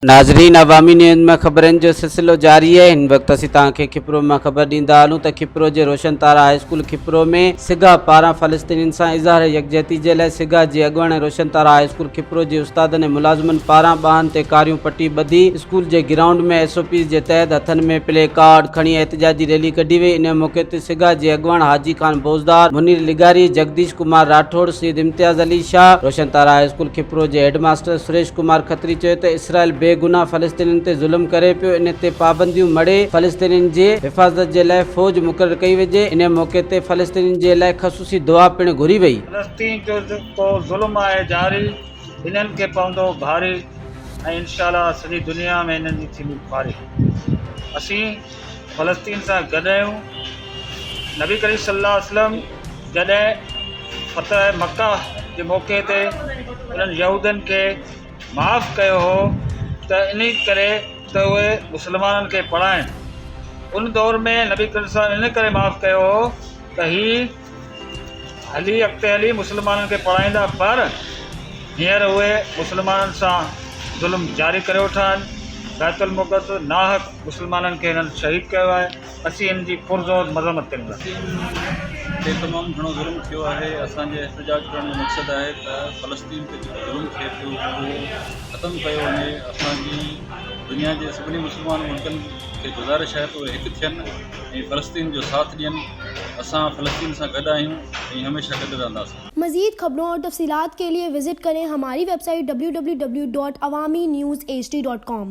ناظرين عوامي نيوز ۾ خبرن جو سلسلو جاري آهي هن وقت اسين توهان کي کپرو مان خبر ڏيندا هلون ته کپرو جي روشن تارا هاء اسڪول کپرو ۾ سگا پاران فلسطينين سان اظهار يڪجهتي جي لاء سگا جي اڳواڻ ۽ روشن تارا هاء اسڪول کپرو جي استادن ۽ ملازمن پاران ٻانهن تي ڪاريون پٽي ٻڌي اسڪول جي گرائونڊ ۾ ايس او پيز جي تحت هٿن ۾ پلي ڪارڊ کڻي احتجاجي ريلي ڪڍي وئي ان موقعي تي سگا جي اڳواڻ حاجي خان بوزدار، منير لغاري، جگديش ڪمار راٺوڙ، سيد امتياز علي شاهه، روشن تارا هاء اسڪول کپرو جي هيڊ ماستر سريش ڪمار کتري چيو ته اسرائيل بي گناهه فلسطينين تي ظلم ڪري پيو ان تي پابنديون مڙهي فلسطينين جي حفاظت جي لاء فوج مقرر ڪئي وڃي ان موقعي تي فلسطينين جي لاء خصوصي دعا پڻ گهري وئي. فلسطين جو جيڪو ظلم آهي جاري هنن کي پوندو ڀاري ۽ انشاء الله سڄي دنيا ۾ هنن جي ٿيندي خواري اسين فلسطين سان گڏ آهيون. نبي ڪريم صلي الله عليه وسلم جڏهن فتح مڪه جي موقعي تي انهن يهودين کي معاف ڪيو هو ته انهي ڪري ته اهي مسلمانن کي پڙهائين. ان دور ۾ نبي ڪريم صلي الله عليه وسلم ان ڪري معاف ڪيو هو ته هي هلي اڳتي هلي مسلمانن کي پڙهائيندا پر هينئر اهي مسلمانن سان ظلم جاري ڪري ويٺا آهن. بيت المقدس ناحق مسلمانن کي هنن شهيد ڪيو آهي. اسين ان جي پرزور مذمت ڪريون ٿا. فلسطين تي تمام گهڻو ظلم ٿيو آهي. اسان جي احتجاج ڪرڻ جو مقصد آهي ته فلسطين تي جيڪو ظلم ٿئي پيو اهو ختم ڪيو وڃي. اسان جي دنيا جي سڀني مسلمان ملڪن کي گذارش آهي ته اهي هڪ ٿين ۽ فلسطين جو ساٿ ڏين. اسان فلسطين سان گڏ آهيون ۽ هميشه گڏ رهنداسين. مزيد خبرون اور تفصيلات کے لئے وزٽ ڪرين ھماري web site www.awamiNewsHD.com.